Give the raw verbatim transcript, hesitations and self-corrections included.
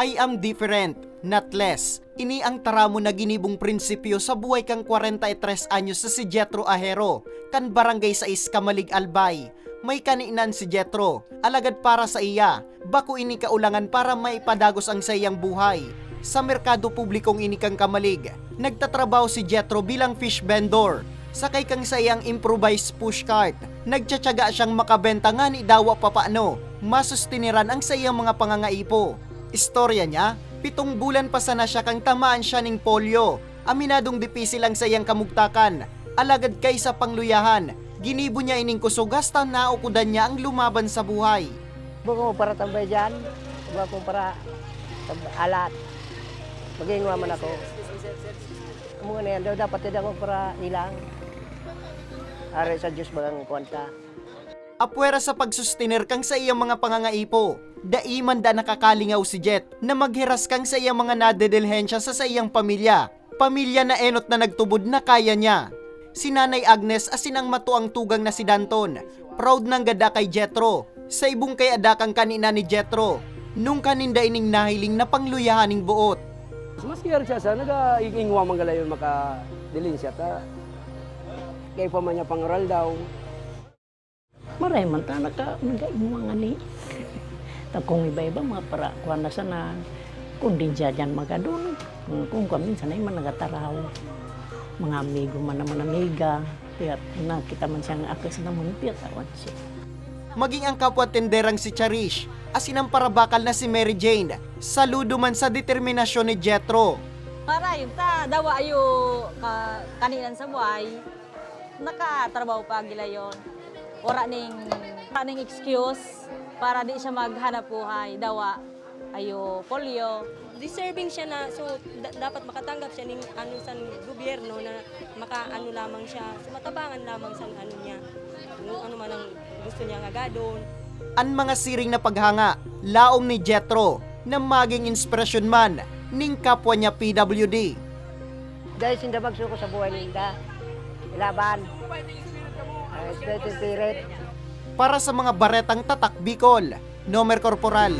I am different, not less. Ini ang taramon na ginibong prinsipyo sa buhay kan kwarenta y tres anyos na si Jethro Ahero, kan Barangay sais, Camalig, Albay. May kaninan si Jethro, alagad para sa iya, bako ini kaulangan para maipadagos ang saiyang buhay. Sa merkado publikong ini kan Camalig, nagtatrabaho si Jethro bilang fish vendor. Sakay kan saiyang improvised pushcart, nagtsatsaga siyang makabenta ngani dawa papano masustiniran ang saiyang mga pangangaipo. Istorya niya, pitong bulan pa sana siya kan tamaan siya ning polio. Aminadong dipisil ang saiyang kamugtakan, alagad kaisa pang luyahan, ginibo niya ining kusog hasta naukodan niya ang lumaban sa buhay. Bako para tambay diyan, bako para tab-, alat. Mag-iingwa man ako. Mga na yan, daw dapat din ako para ilang. Ari sa Diyos bagang kwanta. Apwera sa pagsustener kan saiyang mga pangangaipo, dai man da nakakalingaw si Jet na maghiras kan saiyang mga nadedilhensya sa saiyang pamilya. Pamilya na enot na nagtubod na kaya niya. Si Nanay Agnes asin ang matuang tugang na si Danton, proud nanggad da kay Jethro. Sa ibong kay ada kan kaninan ni Jethro, nung kaninda ining nahiling na pangluyahan ning boot. Maski ari siya sa nag-iingwa man galayon makadilin siya ta. Kaya pa man niya pangaral daw. Maray man ta naka, nag-iingwa ngani. Ta kung iba-iba, mga para, kuwan na sana, kung din siya dyan magadon. Kung, kung kami, sanay man nagataraw. Mga amigo man naman, amiga. Piyat, nakita man siya nga akas naman, piyatawan siya. Maging ang kapwa tenderang si Charish, asin ang parabakal na si Mary Jane, saludo man sa determinasyon ni Jethro. Marayon ta, dawa ayo ka, kaninan sa buhay, nakatrabaho pa gilayon. Wala ning, wala ning excuse para di siya maghanap buhay, dawa ayo polio. Deserving siya na, so, da-, dapat makatanggap siya ning ano san gobyerno na makaano lamang siya, so, matabangan lamang san ano niya, kung ano man ang gusto niya nga gadon. An mga siring na paghanga, laom ni Jethro, na maging inspirasyon man ning kapwa niya P W D. Dahil sinda magsuko sa buhay ninda, ilaban, ah, espiritu spirit. Para sa mga baretang Tatak Bicol, Nomer Corporal.